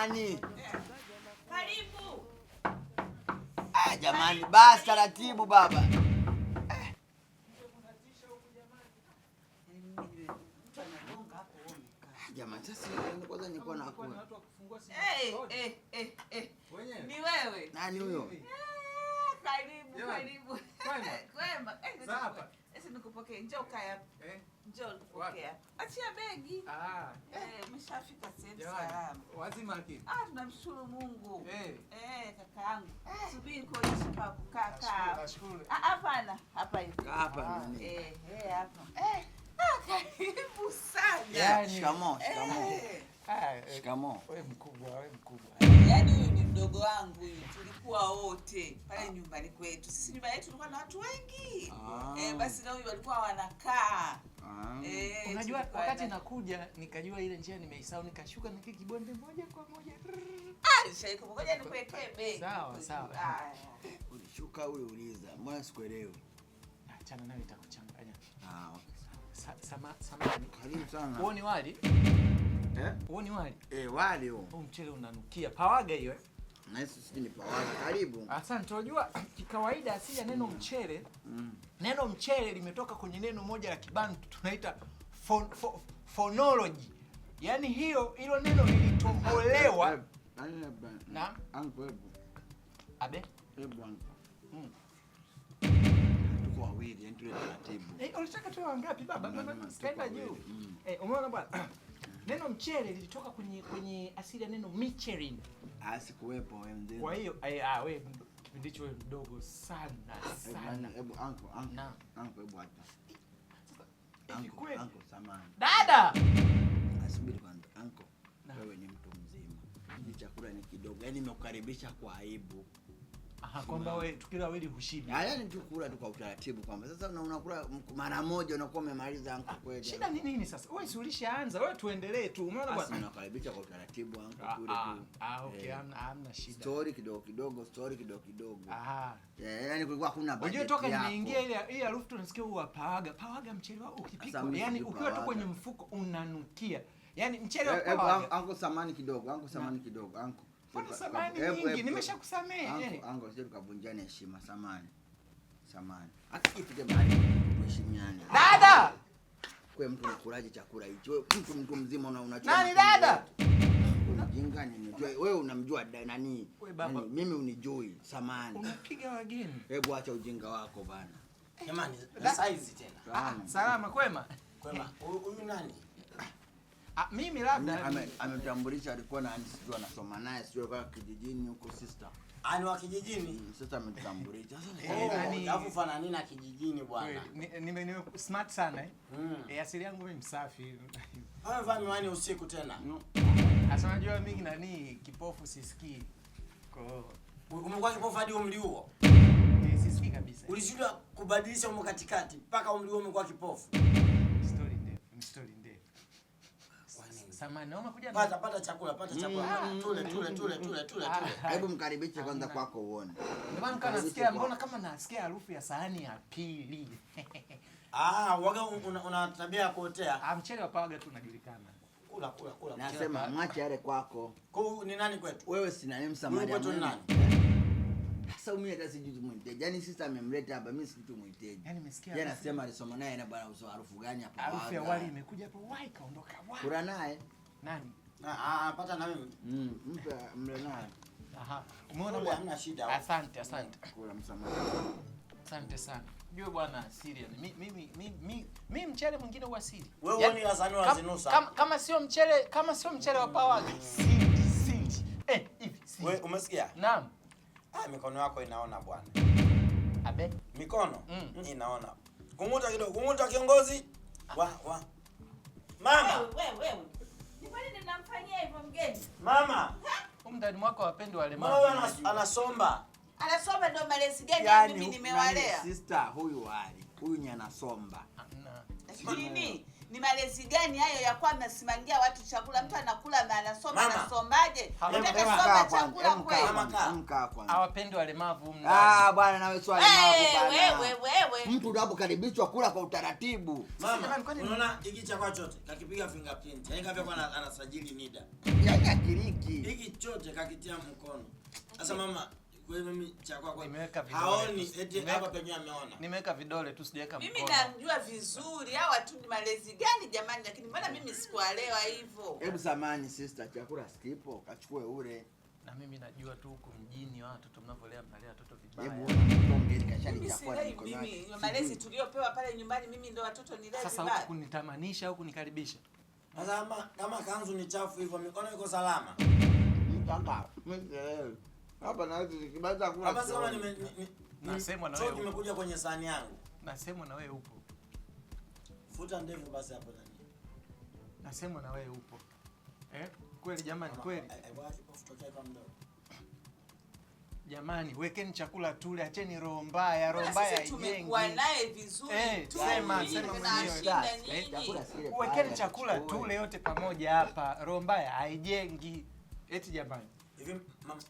Nani? Karibu. Ah, jamani, basi taratibu baba. Ah, jamani, sasa kwanza nilikuwa nakula. Eh, eh, eh, eh. Ni wewe. Nani huyo? Karibu, karibu. Kwema. Sasa. Sasa nikupokee. Njoo kae hapa. Eh? Njoo nikupokee hapa. Achia begi. Ah. Eh, umeshafika sehemu Jamani, salama. wazima lakini. Ah, tunamshukuru Mungu. Eh. Eh, kakaangu. Subiri kuonyesha pa kukaa kaa. Nashukuru. Ah, hapana, hapa hivi. Kaa hapa nani? Eh, eh, hapa. Eh. Ah, karibu sana. Yaani- Shikamoo, shikamoo. Eh. Ah, eh, Shikamoo. Wewe mkubwa, wewe mkubwa. Yaani huyu ni mdogo wangu huyu, tulikuwa wote pale nyumbani kwetu. Sisi nyumba yetu tulikuwa na watu wengi. Ah. Eh, basi na huyu walikuwa wanakaa. Ah. Eh, Unajua tulikuwa wakati nakuja nikajua ile njia nimeisahau, nikashuka na kile kibonde moja kwa moja. Ah, Shaiko, ngoja nikuwekee begi. Sawa, sawa. Haya. Ulishuka ule uliza. Mbona sikuelewi? Achana nayo itakuchanganya. Ah, okay. Samahani. Karibu sana. Huo ni wali? Eh? Huo ni wali? Eh, wali huo. Huu mchele unanukia. Pawaga hiyo eh? Na hisi sijui ni pawaga. Karibu. Asante. Unajua kikawaida asili ya neno mchele, neno mchele limetoka kwenye neno moja la Kibantu tunaita phonology. Yaani hilo neno lilitoholewa. Na? Anko, hebu. Abe? Hebu anko. Tuko wawili, yani tule taratibu. Eh, ulitaka tuwe wangapi baba? Mbona sikaenda Tuko juu? wawili. Eh, umeona bwana? Neno mchele lilitoka kwenye asili ya neno micherin. Ah, sikuwepo wewe mzee. Kwa hiyo, wewe kipindi hicho wewe mdogo sana, Hebu, sana. nani, hebu, anko, anko. Naam. Anko, hebu acha. Sasa, hivi Anko, kweli? anko, samahani. Dada! Asubiri kwanza, anko. Naam. Wewe ni mtu mzima. Hii chakula ni kidogo. Yaani nimekukaribisha kwa aibu. Aha, kwamba wewe tukila wawili hushibi. Ah, yaani tu kula tu kwa utaratibu kwamba sasa unakula mara moja unakuwa umemaliza anko kweli. Shida ni nini sasa? Wewe si ulishaanza, wewe tuendelee tu. Umeona Basi bwana? nakaribisha kwa utaratibu anko, tule tu. Okay, hamna shida. Story kidogo kidogo, story kidogo kidogo. Aha. Yaani kulikuwa hakuna Unajua budget toka yako. nimeingia ile harufu tu nasikia huwa pawaga. Pawaga mchele wao ukipikwa, Sasa mimi yaani sijui ukiwa tu pawaga. kwenye mfuko unanukia. Yaani mchele wa pawaga. Anko samani kidogo, anko samani kidogo, anko. Mbona samani nyingi? Nimeshakusamehe, yani. Anko, sio tukavunjane heshima, samani. Samani. Hata ifike mahali tuheshimiane. Dada! Kwa mtu unakulaje chakula hicho? Wewe mtu mzima unachoma Nani tumbo dada? yote. Unajinga nini? Wewe unamjua nani? Wewe baba. Nani? Mimi unijui, samani. Unapiga wageni. Hebu acha ujinga wako bana. Jamani, na size tena. Salama. Salama kwema? Kwema. Huyu nani? Mimi labda Ametambulisha alikuwa na sijui anasoma naye, sijui alikuwa kijijini huko sister. Ah, ni wa kijijini? Sister ametambulisha. Sasa Nani? Alafu fanani na kijijini bwana. Kweli, nime smart sana. Asili yangu mimi msafi. Amevaa miwani usiku tena. Sasa unajua mimi nani kipofu sisikii. Kwa hiyo Umekuwa kipofu hadi umri huo? Sisikii kabisa. Ulishindwa kubadilisha umo katikati mpaka umri huo umekuwa kipofu. Story ndefu, ni story ndefu. Kwa nini? Samahani, naomba kuja na- Pata, pata chakula, pata chakula. Tule, tule, tule, tule, tule, tule. Hebu mkaribishe kwanza kwako uone. Ndio maana kama nasikia, mbona kama nasikia harufu ya sahani ya pili. Ah, waga una tabia ya kuotea. Ah, mchele wa pawaga tu unajulikana. Kula, kula, kula. Nasema mwache yale kwako. Kwa hiyo ni nani kwetu? Wewe si nani msamaria Huyu kwetu ni mwema? nani? Sasa mimi hata sijui tumuiteje. Yaani sister amemleta hapa, mimi sijui tumuiteje. Yaani nimesikia Yeye harufu. anasema alisoma naye na bwana uso harufu gani hapo? Harufu ya Waga. wali imekuja hapo, wai kaondoka. Wai. Kula naye. Nani? Pata na mimi. Mpe mle naye. Aha. Umeona Kula, bwana? hamna shida. Asante, asante. Kula msamaha. Asante sana. Jue bwana siri. Mi mchele mwingine huwa siri. Wewe Yaani, huoni lasani wazinusa? kama sio mchele, kama sio mchele wa pawaga. Siri, siri. Hivi, siri. Wewe umesikia? Naam. Mikono yako inaona bwana. Abe. Mikono? Inaona. Kunguta kidogo, kunguta kiongozi. Wa, wa. Mama. Wewe, wewe, wewe. Ni kwa nini mnamfanyia hivyo mgeni? Mama. Huyu ndani mwako hapendi wale Mama mama. huyu anasomba. Anasomba ndio malezi gani Yaani, mimi nani nimewalea? sister huyu wali. Huyu ni anasomba. Hamna. Lakini ni malezi gani hayo ya kuwa mnasimamia watu chakula? Mtu anakula na anasoma, Mama. anasomaje? Mama, Unataka Hebu soma kaa kwanza, chakula hebu kaa kweli? Mama, kwanza, kaa. hebu kaa kwanza. Hawapendi walemavu humu ndani. Bwana nawe swali lako bwana. Wewe, wewe, Mtu unapokaribishwa kula kwa utaratibu. Mama, unaona hiki chakula chote kakipiga fingerprint. Yaani kavya kwa anasajili NIDA. Yaani akiriki. Hiki chote kakitia mkono. Sasa mama, kwa hiyo mimi chakula kwa Nimeweka vidole. Haoni eti hapa penyewe ameona. Nimeweka vidole tu, sijaweka mkono. Mimi namjua vizuri. Hawa tu ni malezi gani jamani, lakini mbona mimi sikuelewa hivyo? Hebu samani sister, chakula sikipo, kachukue ule. Na mimi najua tu huku mjini watoto mnavyolea, mnalea watoto vibaya. Hebu ona mtonge kashalichafua na mikono yake. Mimi malezi tuliopewa pale nyumbani mimi ndo watoto nilea vibaya. Sasa huku kunitamanisha huku nikaribisha. Sasa kama kanzu ni chafu hivyo mikono iko salama. Mtanga. Mimi hapa na hizi kibaza kula. Hapa sema nasemwa na wewe. Nimekuja kwenye sahani yangu. Nasemwa na wewe upo. Futa ndevu basi hapo nani. Nasemwa na wewe upo. Kweli jamani, kweli. Jamani, wekeni chakula tule, acheni roho mbaya, roho mbaya haijengwi. Tumekuwa naye vizuri tu. Sema mwenyewe. Wekeni chakula tule yote pamoja hapa, roho mbaya haijengi. Eti jamani. Hivi mama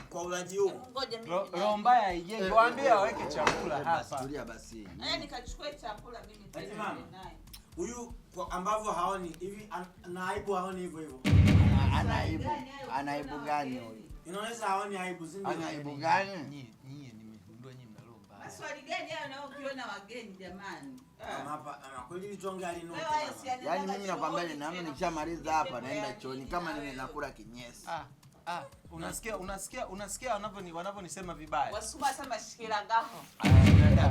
kwa ulaji huu. Roho mbaya haijengi. Waambie waweke chakula hapa. Tulia basi. Nikachukue chakula mimi tena naye. Huyu kwa ambavyo haoni hivi na aibu haoni hivyo hivyo. Ana aibu. Ana aibu gani huyu? Inaonyesha haoni aibu, si ndio? Ana aibu gani? Nyie nimegundua nyie mna roho mbaya. Maswali gani hayo nao ukiona wageni jamani? Mama hapa ama kweli tonge alinuka. Yaani mimi nakwambia na mimi nikishamaliza hapa naenda chooni kama nimekula kinyesi. Unasikia wanavyonisema vibaya. Wasuma sema shikira gaho.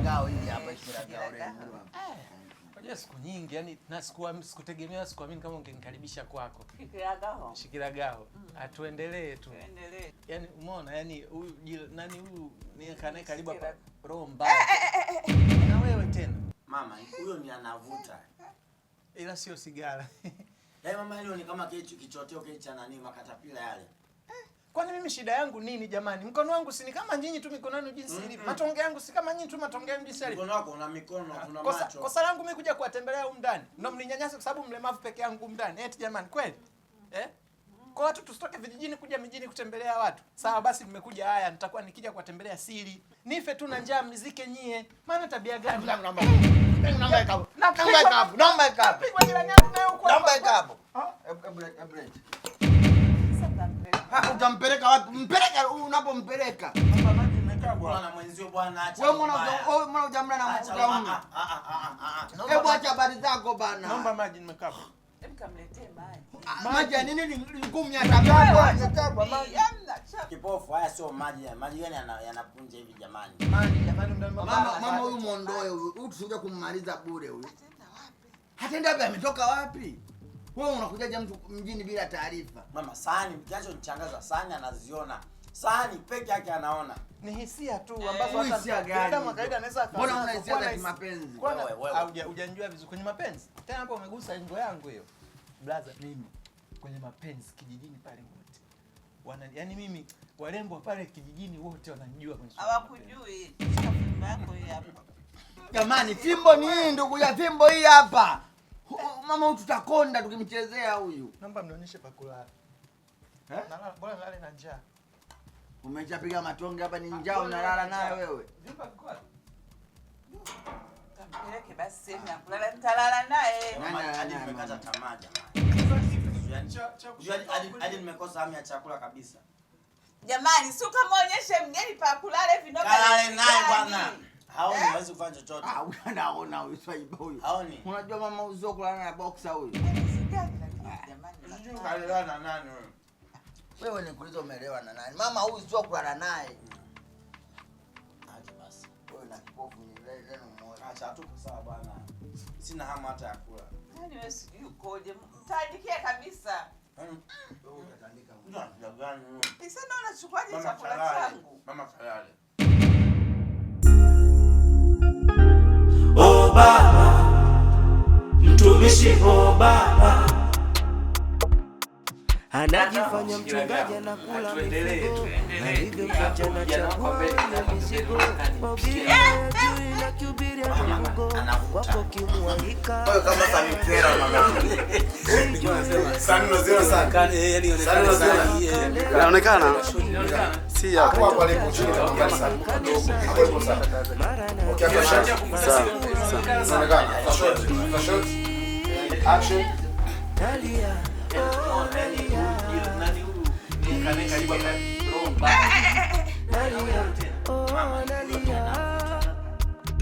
Gao hili hapa shikira gao leo. Unajua siku nyingi yani na sikutegemea sikuamini kama ungenikaribisha kwako. Shikira gaho. Shikira gaho. Atuendelee tu. Tuendelee. Yaani umeona yani huyu nani huyu ni kanae karibu hapa roho mbaya. Na wewe tena. Mama, huyo ni anavuta. Ila sio sigara. Yaani mama ile ni kama kichoteo kile cha nani makatapila yale. Kwani mimi shida yangu nini jamani? Mkono wangu si ni kama nyinyi tu mikono yenu jinsi ilivyo. Matonge yangu si kama nyinyi tu matonge yenu jinsi yalivyo. Mkono wako una mikono, una macho. Kosa langu mimi kuja kuwatembelea humu ndani. Ndio mninyanyasa kwa sababu mlemavu peke yangu humu ndani. Eti jamani kweli? Kwa watu tusitoke vijijini kuja mijini kutembelea watu. Sawa basi mmekuja haya, nitakuwa nikija kuwatembelea siri. Nife tu na njaa mnizike nyie. Maana tabia gani? Naomba ikabu. Pigwa jirani yangu nayo huko. Naomba ikabu. Utampeleka wapi? Mpeleka unapompeleka. Bwana mwenzio bwana acha. Wewe mbona hujamla na mkuta? Hebu acha habari zako bana. Naomba maji nimekaa. Hebu kamletee maji. Maji ya nini ni ngumu ya tabia maji. Kipofu haya sio maji. Maji gani yanapunja hivi jamani? Maji jamani mama huyu muondoe huyu. Huyu tusije kummaliza bure huyu. Ataenda wapi? Hataenda wapi? Ametoka wapi? Wewe unakujaje mtu mjini bila taarifa? Mama sahani kinachonichangaza sahani anaziona. Sahani peke yake anaona. Ni hisia tu ambazo hata binadamu kawaida anaweza akaona. Mbona una hisia za kimapenzi? Wewe hujanijuia vizuri kwenye mapenzi. Tena hapo umegusa lengo yangu hiyo. Brother mimi kwenye mapenzi kijijini pale wote. Yaani mimi warembo pale kijijini wote wananijua kwenye. Hawakujui. Shika fimbo yako hii hapa. Jamani fimbo ni hii ndugu ya fimbo hii hapa. Mama huyu tutakonda tukimchezea huyu. Naomba mnionyeshe pa kulala. Nalala bora nilale na njaa. Umeshapiga matonge hapa ni njaa unalala nayo wewe. Vyumba viko wapi? Tampeleke basi sehemu ya kulala nitalala naye. Mama hadi nimekata tamaa jamani. Hadi nimekosa hamu ya chakula kabisa. Jamani si ukamwonyeshe mgeni pa kulala hivi ndio. Kalale naye bwana. Haoni hawezi kufanya chochote. Unaona huyu swaiba huyu. Haoni. Unajua mama uzo kulala na boxer huyu. Jamani. Kalala na nani wewe? Wewe nikuuliza umeelewa na nani? Mama huyu sio kulala naye. Acha basi. Wewe na kipofu ni leo mmoja. Acha tu sawa bwana. Sina hamu hata ya kula. Yaani wewe sijui ukoje. Mtaandikia kabisa. Wewe utatandika. Ndio gani wewe? Sasa naona chukuaje chakula changu? Mama kalale. Oh baba, mtumishi oh baba. Anajifanya mchungaji anakula mifugo, alivyo kijana cha na mizigo, mahubiri juu na kuhubiri mifugo, kwako kimwalika. Kama Samipera mama. Inaonekana. Si hapo. Hapo hapo alipo chini kama sana. Hapo ipo sawa. Okay, after shot. Sawa. Inaonekana. After shot. After shot. Action. Nalia, oh, nalia. Nalia, oh, nalia.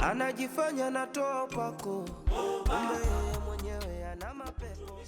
Anajifanya natoa upako, kumbe yeye mwenyewe ana mapepo.